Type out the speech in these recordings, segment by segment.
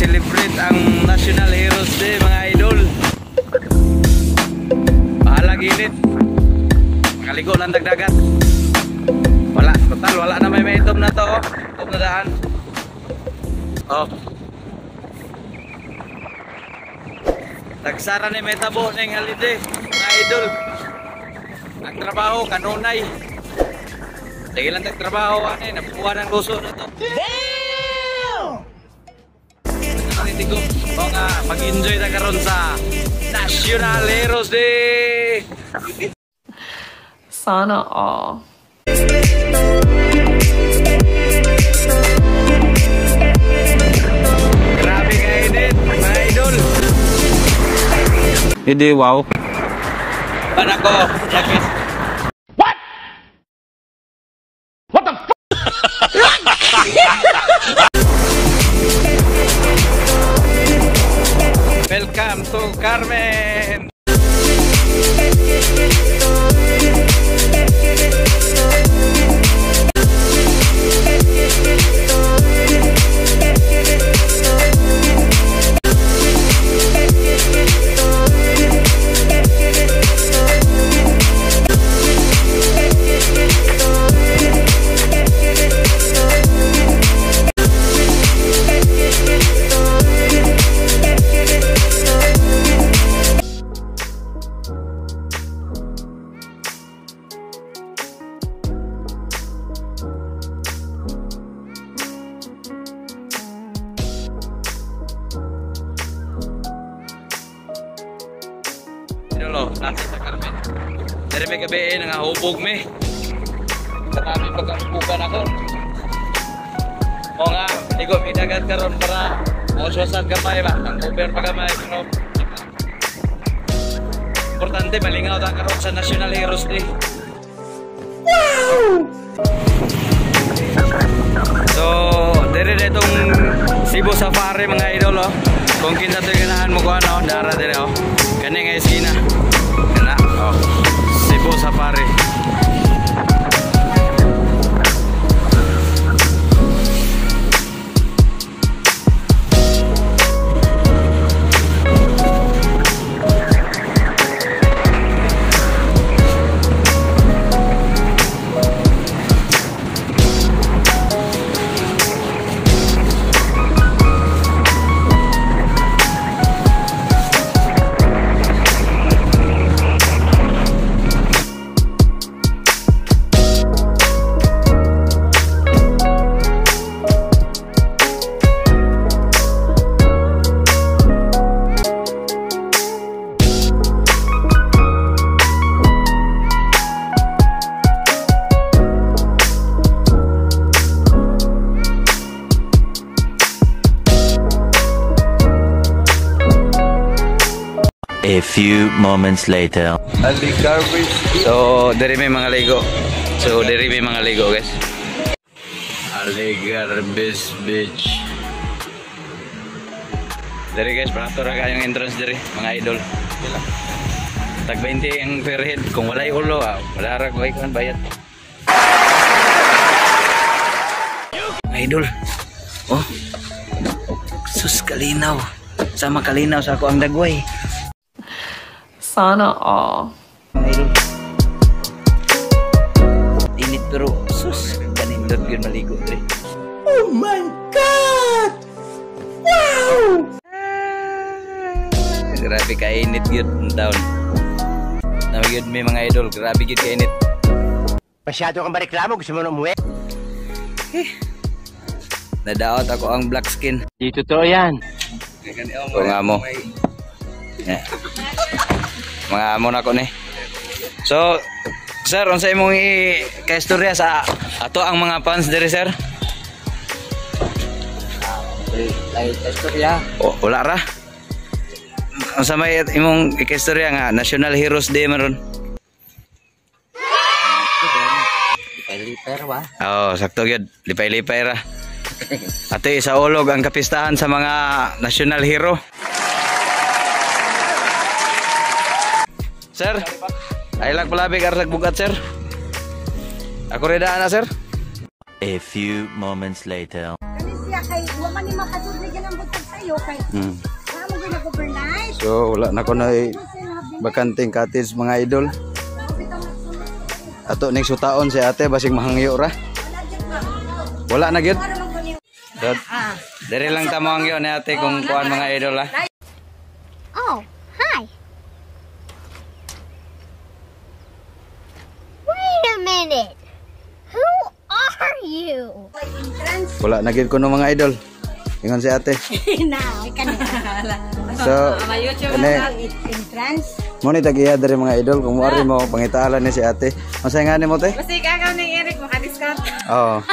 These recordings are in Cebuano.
I-celebrate ang National Heroes Day, mga idol. Bahala ginit. Makaligo lang dagdagat. Wala, total wala na may maitom na to. Oh. Itom na daan. Oh. Tagsara ni metabo ning holiday, mga idol. Ang trabaho kanunay. Sige lang tagtrabaho ani, nabuha ng luso na to. Damn! O nga, mag-enjoy na karon sa National Heroes Day. Sana all. Grabe kainit, mga idol. Hindi, wow. Panako, jacket. What? What the f***? Welcome to Carmen. Idolo, nasa sa Carmen. Dari may gabi nangahubog me. Marami pagkahubugan ako. O nga, ligo may dagat karon para mauswasan gamay ba? Ang over pa gamay pero importante malingaw ta karon sa National Heroes Day. Wow! So, dere na itong Cebu Safari mga idol oh. Kung kinsa to'y ganahan mo kuan oh, dara dire oh. Kani nga eskina. Kana oh. Cebu Safari. A few moments later. So, diri may mga ligo. So, diri may mga ligo, guys. Alegarbes Beach. Diri guys, barato ra kayong entrance diri, mga idol. Tag 20 ang per head. Kung walay ulo, wala ra ko kuan bayad. Mga idol. Oh. Sus kalinaw. Sama kalinaw sa ako ang dagway. Sana all. Mga idol. Init pero sus, kanindot gyud maligo dre. Oh my God! Wow! Grabe kainit gyud ang taon. Nami gyud mi mga idol, grabe gyud kainit. Masyado kang mareklamo, gusto mo na umuwi? Eh. Nadaot ako ang black skin. Di totoo yan. Kung nga mo. Yeah. Mga amo na ko ni. So, sir, unsa imong kaistorya sa ato ang mga fans diri, sir? Ay, istorya. O, wala ra. Unsa may imong kaistorya nga National Heroes Day man ron? Lipay-lipay ra ba? Oh, sakto gyud. Lipay-lipay ra. Ate sa ulog ang kapistahan sa mga national hero. Sir, ay lang palabi karon bugat, sir. Ako rin daan na, sir. A few moments later. Kani siya kay wa man ni makasudli ganang butag sa Maayo kay. Wala mo gina-overnight. So wala na ko na bakanting cottage mga idol. Ato ning sutaon si ate basig mahangyo ra. Wala na gyud. So, diri lang ta mohangyo ni ate kung kuan mga idol ha. Oh, hi. Wait a minute. Who are you? Wala na gyud kuno mga idol. Ingon si ate. Na, kani. So, kani Entrance. mo ni tag-iya diri mga idol kung muari mo pangitaalan ni si ate. Unsay ngani mo te? Basta ikaw ni Eric maka-discount. Oo.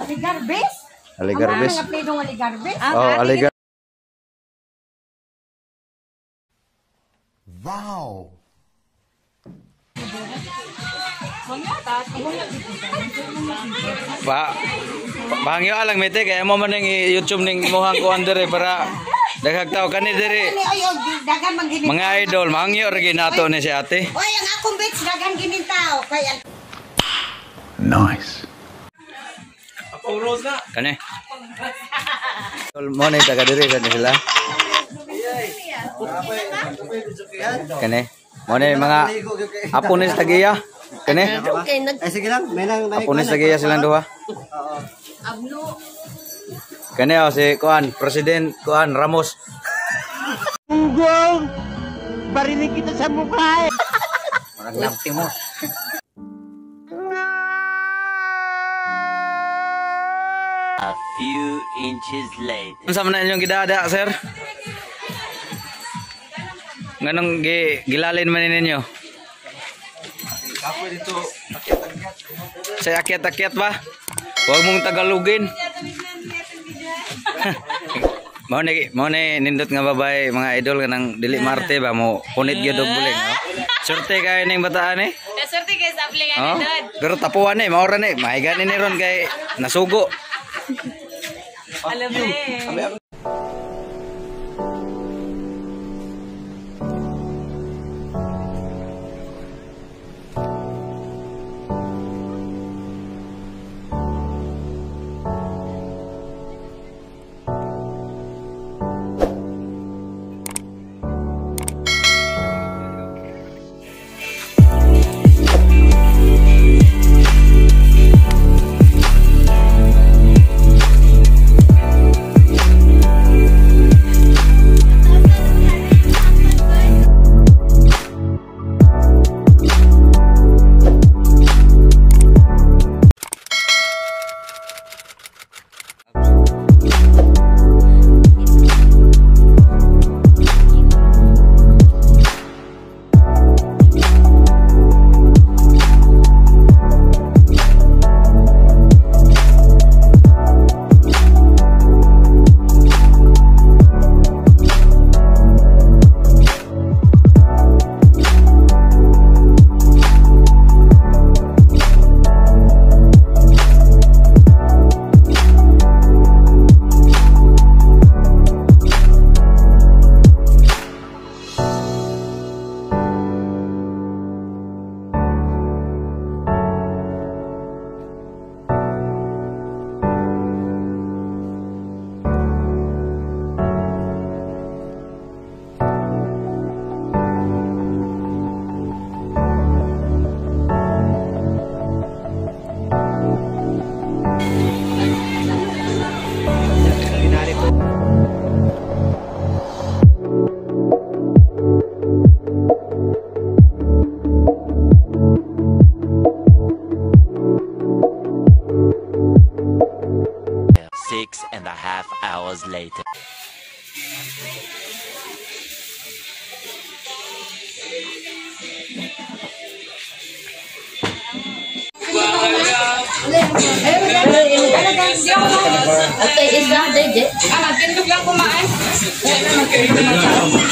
Aligarbes? Aligarbes. Ang mga pledong aligarbes? Oh, aligar. Wow! Pa Pahangyo lang mete kaya mo man ning YouTube ning imuhang kuan diri para daghang tao kani diri. Ay, oy, dagan man gini. Mga idol, mahangyo ra ginato ni si ate. Oy, ang akong bitch dagan ginintao kay ang Nice. Kani. Mo ni taga diri sa sila. Kani. Mo ni mga apo ni sa tagiya. Kani. Ay, sige lang. May nang... Apo ni sa tagiya silang duha. Kani oh si kuan President kuan Ramos. Gunggong! Barinig kita sa mukha eh! Murag lamti mo. A few inches later. Unsa man na inyong gidada, sir? Nganong gilalin man ninyo? Sa akyat-akyat ba? Huwag mong tagalugin. Mao ni nindot nga babae mga idol kanang dili marte ba mo punit gyud og buling. Oh. Surte kayo ning bataan eh. Swerte kay sa apling Oh. Pero tapuan eh, maora ni, mahiga ni ron kay nasugo. Alam mo eh. 6.5 hours later. Magtindog lang kumain. Ay, magtindog lang kumain.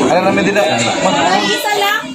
Ano namin din Ay, isa lang.